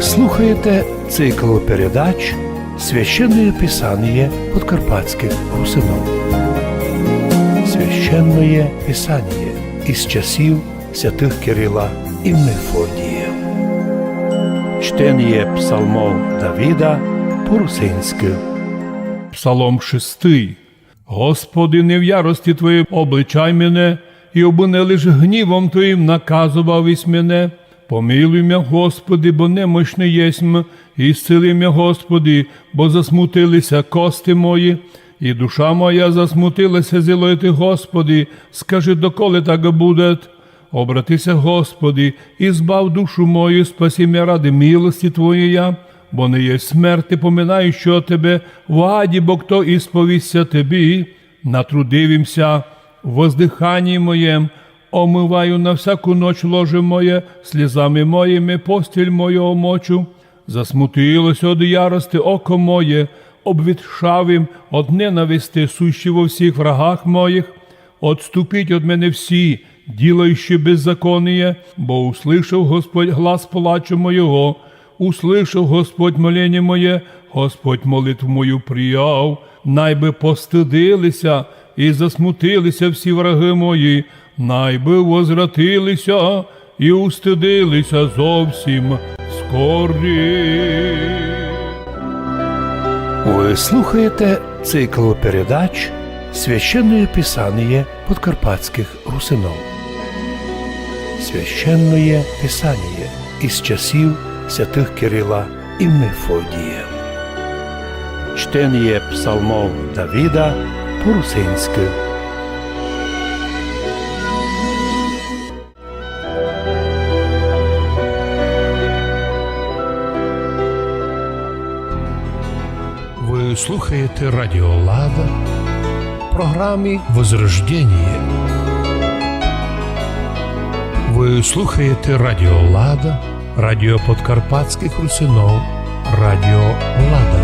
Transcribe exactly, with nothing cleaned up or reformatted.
Слухаєте цикл передач «Священное Писание подкарпатских русинов». Священное Писание из часів святых Кирила и Мефодія. Чтеніє псалмов Давида по-русинськы. Псалом шестый. Господи, не в ярости Твоєй обличай мене, и обы не лиш гнівом Твоїм наказовав ись мене. Помилуй мя, Господи, бо немощный єсмь, исцели мя, Господи, бо засмутили ся кости мої, и душа моя засмутила ся зіло Ти, Господи, скажи, доколи так будет? Обрати ся, Господи, и збав душу мою, спаси мя ради милости Твоєя, бо не єсть смерти, поминающого Тебе, в аді, бо хто исповість ся Тебі. Натрудив им ся воздыханіє моєм, омываю на всяку ноч ложе моє, слізами моїми постіль мою омочу. Засмутило ся од ярости око моє, обветшав им од ненависти сущі во всіх врагах моїх. Отступіть од мене всі, ділающі беззаконіє, бо услышав Господь глас плачу моєго, услышав Господь моленіє моє, Господь молитву мою прияв. Най бы постыдили ся и засмутили ся всі врагы мої, най бы возвратили ся и устыдили ся зовсім скорі. Вы слухаєте цикл передач «Священное Писание подкарпатских русинов». Священное Писание из часів святых Кирила и Мефодія. Чтеніє псалмов Давида по-русинськы. Вы слухаєте Радіо Лада в програмі «Возрожденіє». Вы слухаєте Радіо Лада, радіо подкарпатскых русинов, Радіо Лада.